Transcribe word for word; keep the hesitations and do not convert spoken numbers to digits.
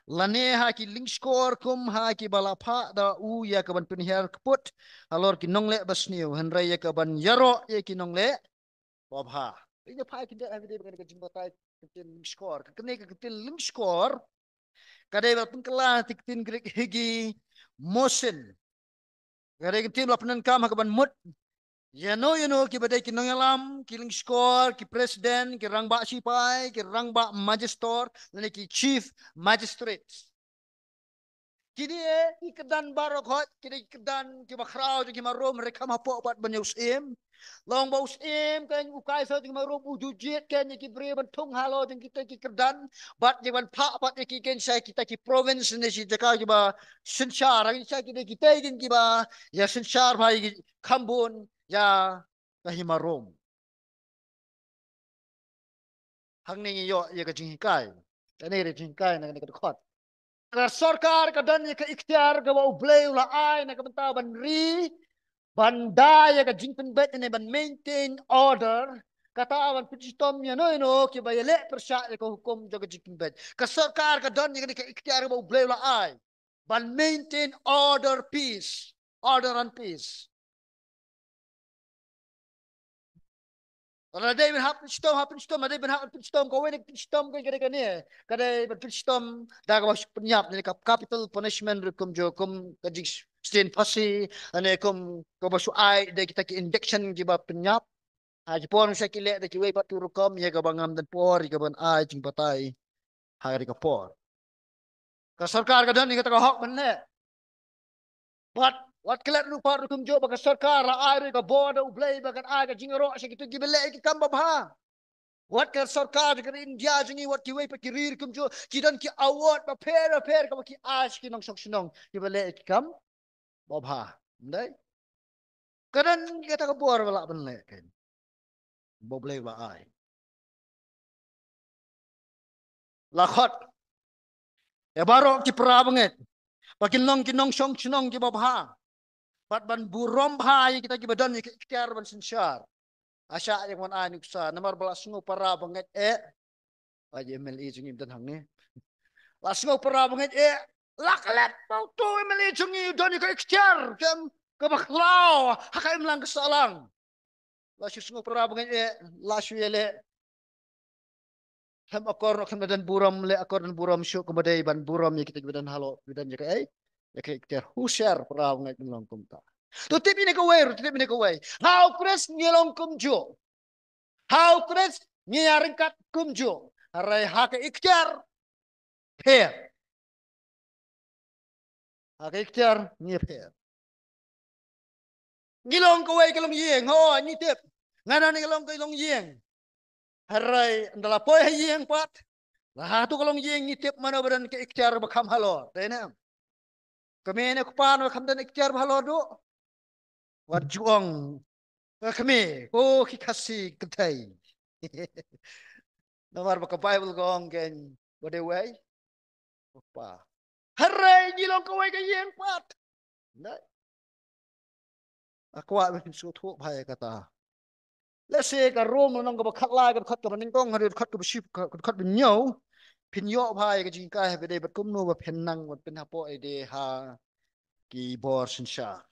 lane ha ki lyngskor kum ha kiba la phah da u ïa ka ban pynhiar kput halor ki nongleh basniew, hynrei ïa ka ban ïaroh ïa ki nongleh babha. Ïa phai ki dei ha video ba ka dei ka jingbatai ka ktien lyngskor. Ka kane ka ktien lyngskor ka dei ba pynkylla ïa ka ktien Greek hegi mosin. Ka dei ka ktien ba la pyndonkam ha ka ban mut ïano ïano kiba dei ki nongïalam, ki lyngskor, ki president, ki rangbah sipai, ki rangbah magistrate lane ki chief magistrate. Kine ki kyrdan baroh khoit ki dei ki kyrdan kiba khraw jong ki ma Rom, hynrei kham hapoh pat ban ïa u syiem. Long ba u syiem kan u Kaisar jong ki ma Rom u ju jied kan ïa ki briew ban thung halor jong kita ki kyrdan, bad ïa ban phah pat ïa ki kan sha kita ki province ne shi jaka kiba synshar, ha kan sha ki dei kita kan kiba ïa synshar bha ïa ki kham bun ïa ka hima Rom. Hangne ngi ïoh ïa ka jinghikai. Kane ka jinghikai na kane ka dkhot. Ka sorkar ka don ïa ka iktiar kaba U Blei u la ai na ka bynta ban ri, ban da ïa ka jingpynbeit ne ban maintain order, kata ban pynshitom ïano ïano kiba ïaleh pyrshah ïa ka hukum jong ka jingpynbeit. Ka sorkar ka don ïa kane ka iktiar kaba U Blei u la ai ban maintain order, peace, order and peace. Lada dei ban hap pynshitom, hap pynshitom, lada dei ban hap pynshitom, kawei na ka pynshitom ka dei kane. Ka dei ban pynshitom da kaba shu pynïap, ne ka capital punishment ruh kumjuh, kum ka jingsdien phasi, ne kum kaba shu ai da kita ki injection kiba pynïap. Ha ki por ngi shu ki leh da kiwei pat ki rukom ïa kaba ngam don por ïa ka ban ai jingbatai ha kane ka por. Ka sorkar ka don ïa kata ka hok ban leh. Bad wat klet ruh pat ruh kumjuh ba ka sorkar la ai ruh ka bor da U Blei ba kan ai ka jingïaroh sha kito kiba leh ki kam babha. Wat ka sorkar jong ka India jong ngi, wat kiwei pat ki ri ruh kumjuh ki don ki award bapher bapher kaba ki ai sha ki nongshong shnong kiba leh ki kam babha. Ym dei? Ka don kata ka bor ba lah ban leh kan. Ba U Blei u la ai. La khot ïa baroh ki para bangeit ba kin long ki nongshong shnong kiba bha, bad ban burom bha ïa kita kiba don ïa ka iktiar ban synshar. Ai sha ïa ka ban ai nuksa, namar ba la sngew para bangeit eh. Ba ïa M L A jong ngi ym don hangne. La sngew para bangeit eh. La klet ba uto u M L A jong ngi u don ïa ka iktiar kem kaba khlaw ha ka imlang ka sahlang. La shu sngew para bangeit eh, la shu ïaleh. Khlem akor noh, khlem da don burom, leh akor don burom shuh, kumba dei ban burom ïa kita kiba don halor, kiba don ïa kaei, ïa ka iktiar. Husiar para bangeit, ym long kumta. To tip ïa kane kawei ruh, to tip ïa kane kawei. Ha U Khrist ngi long kumjuh. Ha U Khrist ngi ïaryngkat kumjuh. Hynrei ha ka iktiar pher. Ha ka iktiar ngi pher. Ngi long kawei ka longïing, ho, ngi tip. Nga don ngi long ka longïing. Hynrei ynda la poi ha ïing pat, la ha tu ka longïing ngi tip mano ba don ka iktiar ba kham halor. Dei ne em? Kmie ne kpa ne kham don iktiar ba halor duh. Wat ju ong, eh, kmie, ko ki Khasi kynthei. Namar ba ka Baibl ka ong kein ba dei wei u kpa. Hynrei ngi long kawei ka ïing pat. Nai. Nga kwah ba phin sngewthuh bha ïa kata. Lehse ka Rom lynnong kaba khatlai, ka dkhot kaba nyngkong haduh ka dkhot kaba shi, ka dkhot ba hynñiew, phin ïoh bha ïa ka jinghikai ha ba dei bad kumno ba phin nang ban pynhapoh ïa de ha ki bor synshar.